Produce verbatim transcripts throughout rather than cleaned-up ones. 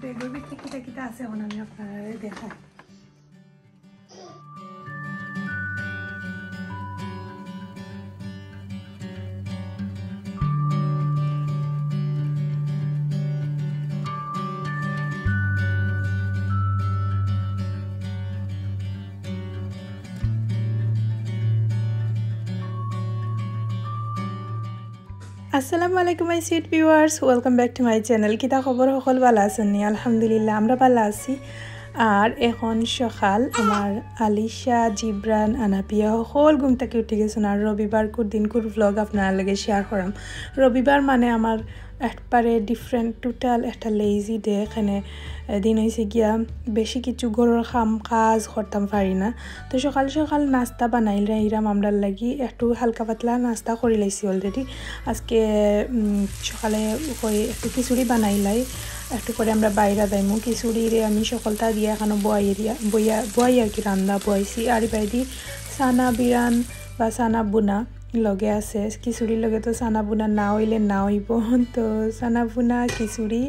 ব্যাগর ভিতরে কিতা কিতা আছে অখন আমি আপনারারে দেখাই। আসসালামু আলাইকুম my sweet viewers, welcome back to my channel। কিতা খবর, হকল ভালা আছইন নি? আলহামদুলিল্লাহ, আমরা ভালা আছি। আর এখন সকাল, আমার আলিশা, জিবরান, আনাবিয়া হকল ঘুম থাকি উঠি গেছইন। আর রবিবারকুর দিনকুর vlog আপনারার লগে share করাম। রবিবার মানে আমার একবারে different, total একটা lazy day। এখানে দিন অইছে গিয়া বেশি কিছু ঘরর কাম কাজ করতাম পারি না। তো সকাল সকাল নাস্তা বানাইলাইরাম আমরার লাগি, একটু হালকা পাতলা নাস্তা করিলাইছি already। আজকে, উম, সকালে কই একটু খিচুড়ি বানাইলাই, একটু পরে আমরা বাইরা যাইমু। খিচুড়িরে আমি হকলতা দিয়া এখানো বয়াই দিয়া, বয়া-, বয়াই আর কি রান্দা বয়াইছি। আর ইবায়দি চানা বিরান বা চানা বুনা লগে আছে, খিচুড়ির লগে তো চানা বুনা না অইলে না অইবো। তো চানা বুনা খিচুড়ি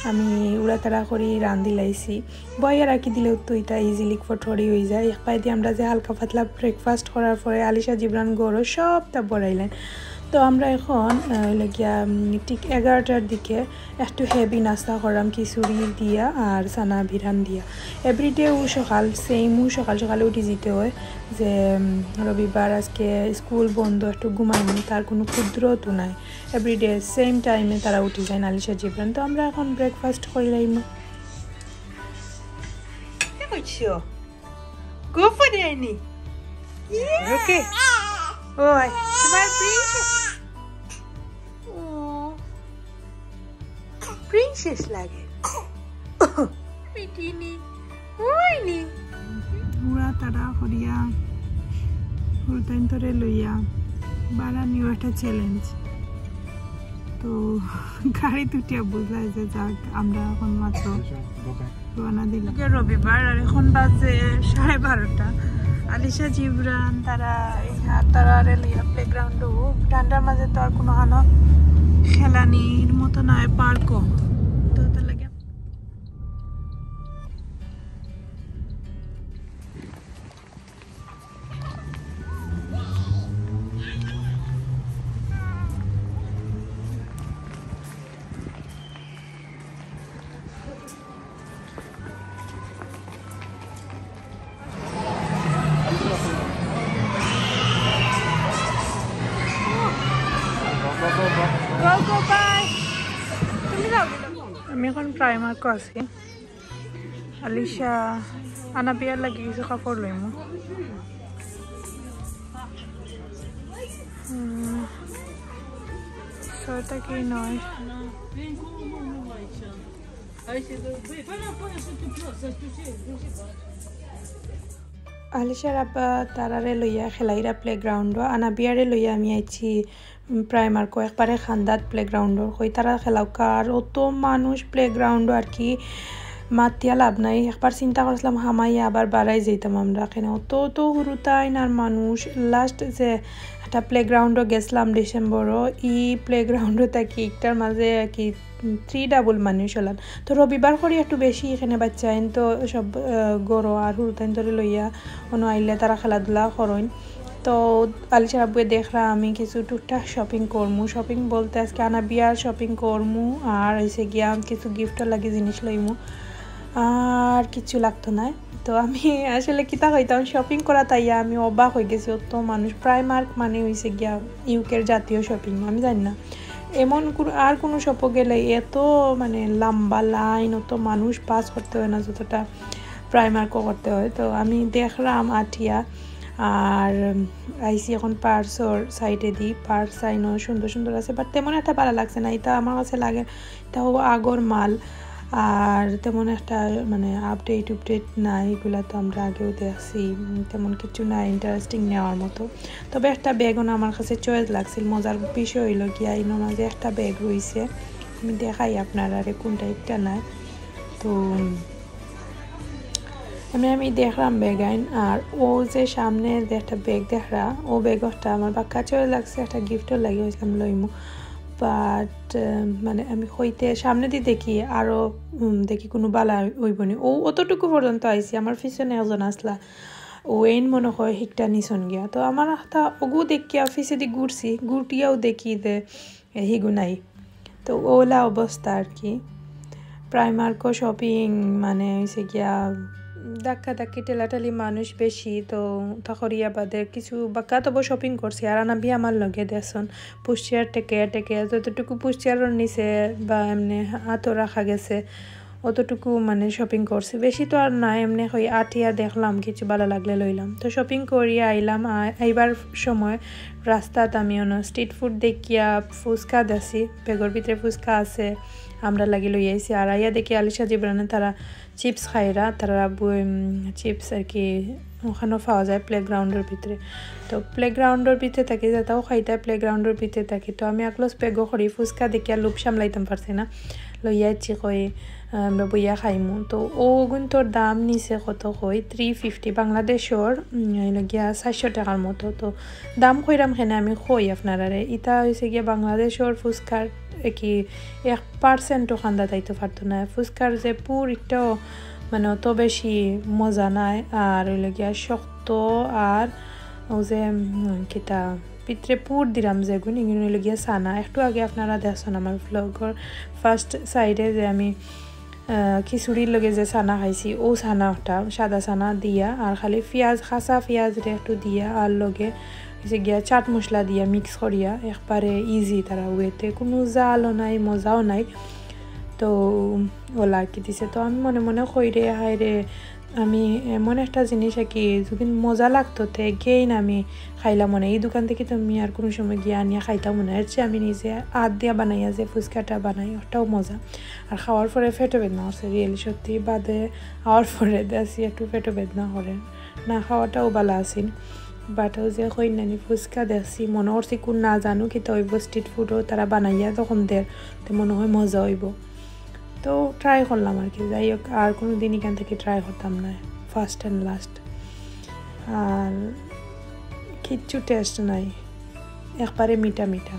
আমি উড়াতাড়া করি রান্দিলাইছি। বয়াইয়া রাখি দিলেও তো ইটা easily ফটফটি অইযায়। একবায়দি আমরা যে হালকা পাতলা breakfast করার পরে আলিশা জিবরান ঘরো সবটা বড়াইলাইন। তো আমরা এখন, আহ, অইলো গিয়া, উম, ঠিক এগারোটার দিকে একটু heavy নাস্তা করলাম খিচুড়ি দিয়া আর চানা বিরান দিয়া। Everyday ও সকাল, same ও সকাল সকালে উঠি যিতে অয় যে, উম, রবিবার আজকে স্কুল বন্ধ, একটু ঘুমাইমু, তার কুনু কুদরত নাই। Everyday same time এ তারা উঠি যাইন আলিশা জিবরান। তো আমরা এখন breakfast করিলাইমু। কি করছো? Go for it, Annie. Yeah. Okay. ওই, তোমার princess। ও, princess লাগে। মিটিনি, ওইনি। উড়াতাড়া করিয়া, হুরুতাইন্তরে লইয়া, বারানিও একটা challenge। তো গাড়িত উঠিয়া বুঝলাই যে যাক, আমরা এখন মাত্র রওনা দিলাম। আজকে রবিবার আর এখন বাজে সাড়ে বারোটা। আলিশা জিবরান তারা এই হাত তারারে লইয়া playground ও, ঠান্ডার মাঝে তো আর কুনুখানো খেলানির মতো নাই পার্কও। তো তার লাগি Go, go, bye। তুমি যাও, তুমি যাও। আমি এখন Primark-ও আছি। আলিশা, আনাবিয়ার লাগি কিছু কাপড় লইমু। উম, ছয়টা কি নয়? আলিশার আব্বা তারারে লইয়া খেলাইরা playground-ও, আনাবিয়ারে লইয়া আমি আইছি উম, Primark-ও, একবারে কান্দাত playground-ও, কই তারা খেলাউক্কা, আর অত মানুষ playground-ও আর কি, মাতিয়া লাভ নাই। একবার চিন্তা করছিলাম হামাইয়া আবার বারাই যাইতাম আমরা, কেনে অত অত হুরুতাইন আর মানুষ। Last যে একটা playground-ও গেছিলাম December-ও, ই playground-ও থাকি একটার মাঝে আর কি three double মানুষ অইলাইন। তো রবিবার করি একটু বেশি এখানে বাচ্চাইন তো সব, আহ, ঘরো আর হুরুতাইন্তরে লইয়া অনো আইলে তারা খেলাধুলা করইন। তো আলিশার আব্বুয়ে দেখরা আমি কিছু টুকটাক shopping করমু। Shopping বলতে আজকে আনাবিয়ার shopping করমু, আর অইছে গিয়া কিছু gift-র লাগি জিনিস লইমু, আর কিছু লাগতো নায়। তো আমি আসলে কিতা কইতাম, shopping করাত আইয়া আমি অবাক অই গেছি। অত মানুষ, Primark মানে অইছে গিয়া UK-র জাতীয় shopping mall, আমি জানি না এমন কুন-, আর কুনু shop-ও গেলে এত মানে লম্বা line, অত মানুষ pass করতে হয় না যতটা Primark-ও করতে হয়। তো আমি দেখরাম আটিয়া, আর আইছি এখন Purse-র side-এ দি। Purse আইনো সুন্দর সুন্দর আছে, but তেমন একটা ভালা লাগছে না। ইটা আমার কাছে লাগে তাও আগর মাল, আর তেমন একটা মানে update update নাই। এগুলা তো আমরা আগেও দেখছি, উম, তেমন কিছু নাই interesting নেওয়ার মতো। তবে একটা bag অনো আমার কাছে choice লাগছিল। মজার বিষয় অইলো গিয়া, ইনো মাঝে একটা bag রইছে, আমি দেখাই আপনারারে কুনটা একটা নাই। তো আমি, আমি দেখরাম bag আইন, আর ও যে সামনে যে একটা bag দেখরা, ও bag একটা আমার বাক্কা choice লাগছে, একটা gift-র লাগি অইছিলাম লইমু। বাট মানে আমি কইতে সামনেদি দেখি আরও, উম, দেখি কুনু বালা অইবো নি। অউ অতটুকু পর্যন্ত আইছি, আমার পিছনে একজন আছলা, অউ এইন মনো কয় হিকটা নিছইন গিয়া। তো আমার একটা অগু দেখিয়া পিছেদি ঘুরছি, ঘুরিয়াও দেখি যে হিগু নাই। তো অলা অবস্থা আর কি। প্রাইমার্কও শপিং মানে অইছে গিয়া ধাক্কা ধাক্কি ঠেলাঠেলি মানুষ বেশি, তো তা করিয়া বাদে কিছু বাক্কা তবু শপিং করছি। আর আনাবি আমার লগে দেখছইন পুশচেয়ার টেকে টেকে যতটুকু পুশচেয়ারর নিচে বা এমনে আতো রাখা গেছে অতটুকু মানে শপিং করছি। বেশি তো আর না, এমনে কই আটিয়া দেখলাম, কিছু বালা লাগলে লইলাম। তো শপিং করিয়া আইলাম, আ-, আইবার সময় রাস্তাত আমি অনো স্ট্রিট ফুড দেখিয়া ফুচকা দেখছি, ব্যাগর ভিতরে ফুচকা আছে, আমরার লাগি লই আইছি। আর আইয়া দেখি আলিশা জিবরানে তারা চিপস খাইরা, তারা বই, উম, চিপস আর কি অখানো পাওয়া যায় প্লেগ্রাউন্ডর ভিতরে। তো প্লেগ্রাউন্ডর ভিতরে থাকি যেটাও খাইতা প্লেগ্রাউন্ডর ভিতরে থাকি। তো আমি আকলস বেগও করি ফুচকা দেখিয়া লোভ সামলাইতাম পারছি না, লইয়া আইছি কই, আহ, আমরা বইয়া খাইমু। তো অগুনতর দাম নিছে কত কই থ্রি ফিফটি বাংলাদেশর, উম, অইলো গিয়া চাইরশো টেকার মতো। তো দাম কইরাম কেনে আমি কই আপনারারে, ইটা অইছে গিয়া বাংলাদেশর ফুচকার কি এক পার্সেন্টও খান্দা যাইতো পারতো না। ফুচকার যে পুর একটাও মানে অত বেশি মজা নাই, আর অইলো গিয়া শক্ত, আর অউ যে, উম, কিতা ভিতরে পুর দিরাম যেগুন, ইগুন অইলো গিয়া চানা। একটু আগে আপনারা দেখছইন আমার ভ্লগর ফার্স্ট সাইডে যে আমি, আহ, খিচুড়ির লগে যে চানা খাইছি, অউ চানা ওটা সাদা চানা দিয়া, আর খালি পিয়াজ, কাঁচা পিয়াজরে একটু দিয়া, আর লগে অইছে গিয়া চাট মশলা দিয়া মিক্স করিয়া, একবারে ইজি তারা ওয়েতে, কুনু জালও নাই, মজাও নাই। তো অলা আর কি দিছে। তো আমি মনে মনে কই রে, হায় রে, আমি এমন একটা জিনিস আর কি, যদি মজা লাগতো তে again আমি খাইলাম মনে। এই দোকান থাকি তো আমি আর কুনু সময় গিয়া আনিয়া খাইতাম মনে। এর চেয়ে আমি নিজে আত দিয়া বানাইয়া যে ফুচকাটা বানাই, ওটাও মজা। আর খাওয়ার পরে পেটো বেদনা করছে, রিয়েলি সত্যি বাদে খাওয়ার পরে দেখছি একটু পেটো বেদনা করে। না খাওয়াটাও বালা আছিল। বাট অউ যে কই নানি ফুচকা দেখছি, মনো করছি কুন না জানু কিতা অইবো, স্ট্রিট ফুডও তারা বানাইয়া যখন দের, তে মনো হয় মজা অইবো। তো ট্রাই করলাম আর কি। যাই হোক, আর কুনু দিন ইখান থাকি ট্রাই করতাম না, ফার্স্ট অ্যান্ড লাস্ট। আর কিচ্ছু টেস্ট নাই, একবারে মিঠা মিঠা।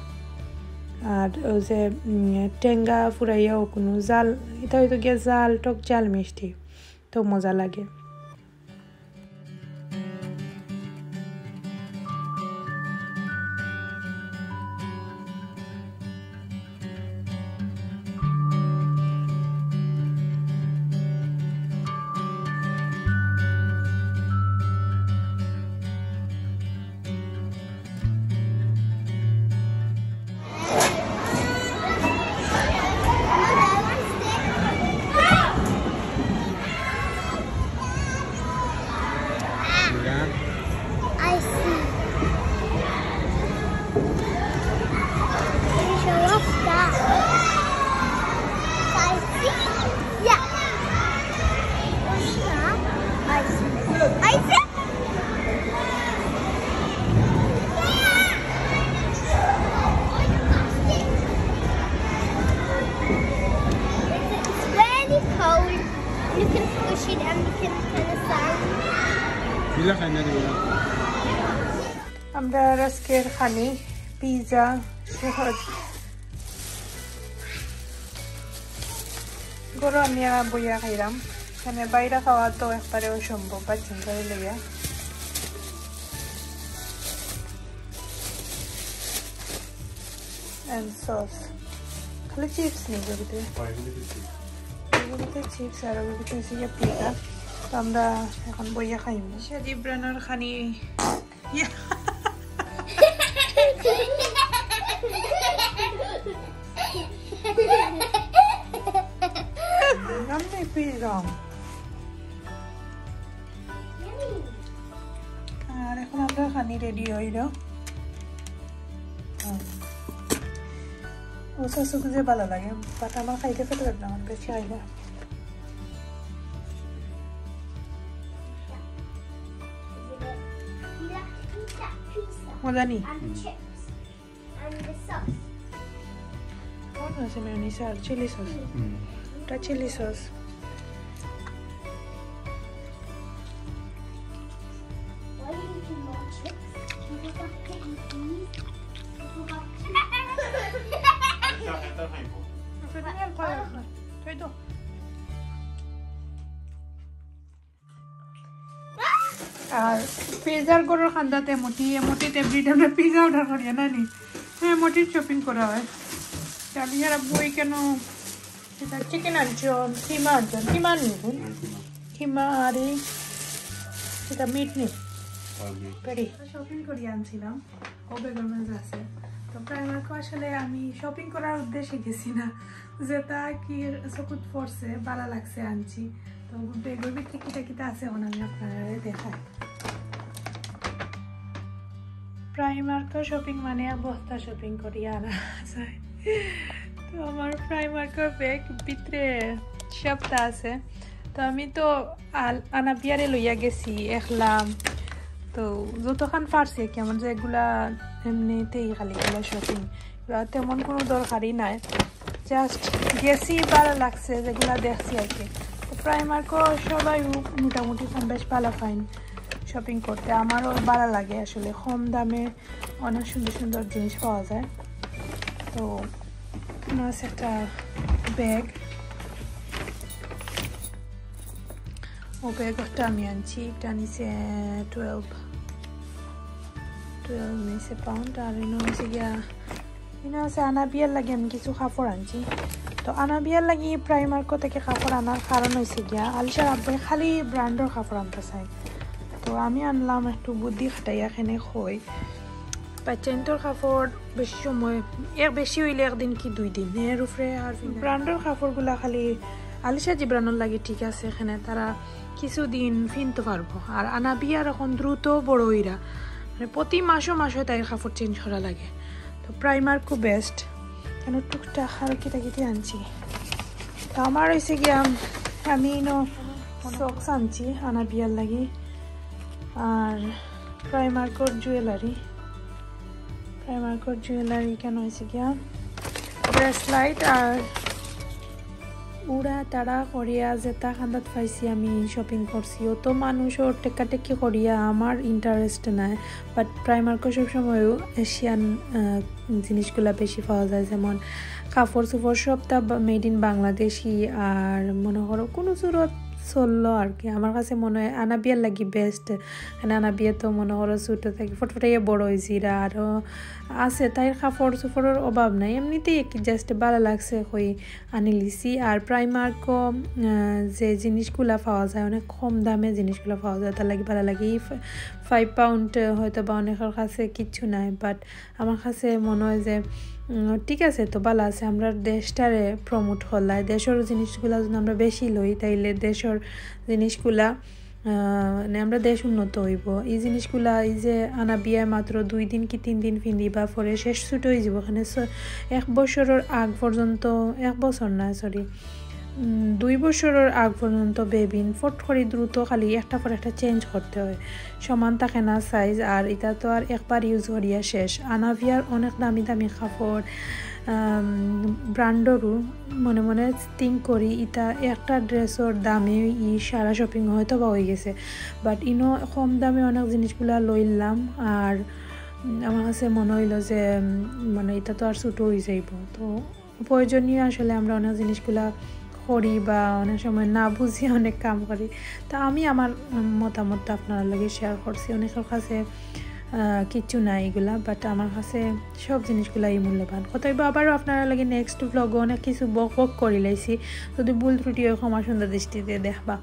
আর অউ যে, উম, টেঙ্গা ফুরাইয়াও কুনু জাল, ইটা অইতো গিয়া জাল, টক জাল মিষ্টি, তো মজা লাগে। I see. Show off that. I see. Yeah. I see. I see. It's very cold. You can push it and you can turn the side. আমরা আজকের খানি পিৎজা সহজ। ঘরো আনিয়া বইয়া খাইলাম, মানে বাইরে খাওয়া তো একবারে অসম্ভব, বাচ্চা করে লইয়া। And sauce, খালি চিপস নেই এর ভিতরে। এর ভিতরে চিপস আর ওর ভিতরে হচ্ছে গিয়ে পিৎজা। তো আমরা এখন বইয়া খাইমু। আলিশা জিবরানর খানি। Yeah. আমি পিৎজা। আর এখন আমরা খানি রেডি অইলো। হুম। অউ সস গুজে বালা লাগে, but আমার খাইতে পেটো বেদনা, আমার বেশি খাইলে। মজা নি? And the chips. And the sauce. কোন আছে মেয়োনিজ আর চিলি সস? হুম। ওটা chilli sauce. Why are you eating more chips? You forgot to eat these. You forgot to আর ফ্রিজার গরুর খান্দাতে মতি, মতিতে ব্রিড আমরা পিজা অর্ডার করি না নি? হ্যাঁ, মতির শপিং করা হয়। তাহলে যারা বই কেন, এটা চিকেন আনছো, কিমা আনছো, কিমা নিব, কিমা আর এই, এটা মিট নেই। পেরি শপিং করি আনছিলাম, ও বেগমেন্স আছে। তো প্রাইমার্কো আসলে আমি শপিং করার উদ্দেশ্যে গেছি না, যেটা কি চকুত পড়ছে, ভালা লাগছে, আনছি। তো বেগর ভিতরে কিতা কিতা আছে, এখন আমি আপনারারে দেখাই। প্রাইমার্কো শপিং মানে এক বস্তা শপিং করি আনা যায়। তো আমার প্রাইমার্কর ব্যাগ ভিতরে সবটা আছে। তো আমি তো আল-, আনাবিয়ারে লইয়া গেছি একলা। তো যতখান পারছি আর কি, আমার যেগুলা এমনিতেই খালি এগুলা শপিং, এগুলা তেমন কোনো দরকারই নাই, জাস্ট গেছি, ভালা লাগছে যেগুলা দেখছি আর কি। তো প্রাইমার্কো সবাই মোটামুটি কম বেশ ভালা পাইন শপিং করতে, আমারও ভালা লাগে আসলে, কম দামে অনেক সুন্দর সুন্দর জিনিস পাওয়া যায়। তো এখানে আছে একটা ব্যাগ, ও ব্যাগটা আমি আনছি, এটা নিচে টুয়েলভ, টুয়েলভ নিচে পাউন্ড। আর এনে হয়েছে গিয়া, এনে আছে আনাবিয়ার লাগি আমি কিছু কাপড় আনছি। তো আনাবিয়ার লাগি প্রাইমার্কো থেকে কাপড় আনার কারণ হয়েছে গিয়া, আলিশার আব্বাই খালি ব্র্যান্ডর কাপড় আনতে চায়। তো আমি আনলাম একটু বুদ্ধি খাটাইয়া এখানে কই, বাচ্চাইন্তর কাপড় বেশি সময়, এক বেশি হইলে একদিন কি দুই দিন, এর উপরে আর ব্র্যান্ডর কাপড়গুলা খালি আলিশা জিব্রানর লাগি ঠিক আছে, এখানে তারা কিছুদিন ফিনতে পারবো। আর আনাবিয়ার এখন দ্রুত বড় হইরা, মানে প্রতি মাসো মাসো তাইর কাপড় চেঞ্জ করা লাগে। তো প্রাইমার্কো বেস্ট, কেন টুকটাক আর কিতা কিতা আনছি। তো আমার হয়েছে গিয়া, আমি ইনো সক্স আনছি আনাবিয়ার লাগি, আর প্রাইমার্কর জুয়েলারি, প্রাইমার্কর জুয়েলারি কেন হয়েছে গিয়া ব্রেসলাইট আর উড়া তাড়া করিয়া যেটা খান্দাত পাইছি আমি শপিং করছি। অত মানুষর টেকাটেকি করিয়া আমার ইন্টারেস্ট নাই, বাট প্রাইমার্কো সবসময় এশিয়ান জিনিসগুলা বেশি পাওয়া যায়, যেমন কাপড় চোপড় সবটা মেড ইন বাংলাদেশি। আর মনে করো কোনো সুরত চললো আর কি, আমার কাছে মনে হয় আনাবিয়ার লাগি বেস্ট। মানে আনাবিয়া তো মনে করো ছোটো থাকি ফটফটাইয়া বড় হয়েছি, এরা আরও আছে, তাইর কাপড় চোপড়ের অভাব নাই, এমনিতেই একটু জাস্ট ভালা লাগছে কই আনিলিছি। আর প্রাইমার্কো যে জিনিসগুলা পাওয়া যায়, অনেক কম দামে জিনিসগুলা পাওয়া যায়, তার লাগি ভালা লাগে। এই ফাইভ পাউন্ড হয়তো বা অনেকের কাছে কিচ্ছু নাই, বাট আমার কাছে মনে হয় যে উম, ঠিক আছে, তো ভালা আছে, আমরা দেশটারে প্রমোট করলাই, দেশর জিনিসগুলা যদি আমরা বেশি লই, তাইলে দেশর জিনিসগুলা আহ, মানে আমরা দেশ উন্নত হইব। এই জিনিসগুলা, এই যে আনাবিয়া মাত্র দুই দিন কি তিন দিন ফিন্দি বা পরে শেষ ছোটো হয়ে যাব, এখানে স-, এক বছরের আগ পর্যন্ত, এক বছর না, সরি, দুই বছরের আগ পর্যন্ত বেবিন ফট করে দ্রুত খালি একটা পর একটা চেঞ্জ করতে হয়, সমান থাকে না সাইজ। আর এটা তো আর একবার ইউজ করিয়া শেষ। আনাবিয়ার অনেক দামি দামি কাপড়, ব্র্যান্ডরও মনে মনে থিঙ্ক করি, এটা একটা ড্রেসর দামে ই সারা শপিং হয়তো বা হয়ে গেছে, বাট ইনো কম দামে অনেক জিনিসগুলা লইলাম। আর উম, আমার কাছে মনে হইলো যে উম, মানে এটা তো আর ছোটো হয়ে যাইব। তো প্রয়োজনীয় আসলে আমরা অনেক জিনিসগুলা করি বা অনেক সময় না বুঝিয়া অনেক কাম করি। তো আমি আমার উম, মতামতটা আপনার লগে শেয়ার করছি। অনেকের কাছে আহ, কিচ্ছু নাই এগুলা, বাট আমার কাছে সব জিনিসগুলাই মূল্যবান। কথা হইব আবারও আপনার লগে নেক্সট ব্লগও, অনেক কিছু বক বক করি লাইছি, যদি ভুল ত্রুটি হয় ক্ষমা সুন্দর দৃষ্টিতে দেখবা।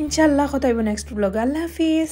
ইনশাল্লাহ কথা হইব নেক্সট ব্লগে। আল্লাহ হাফিজ।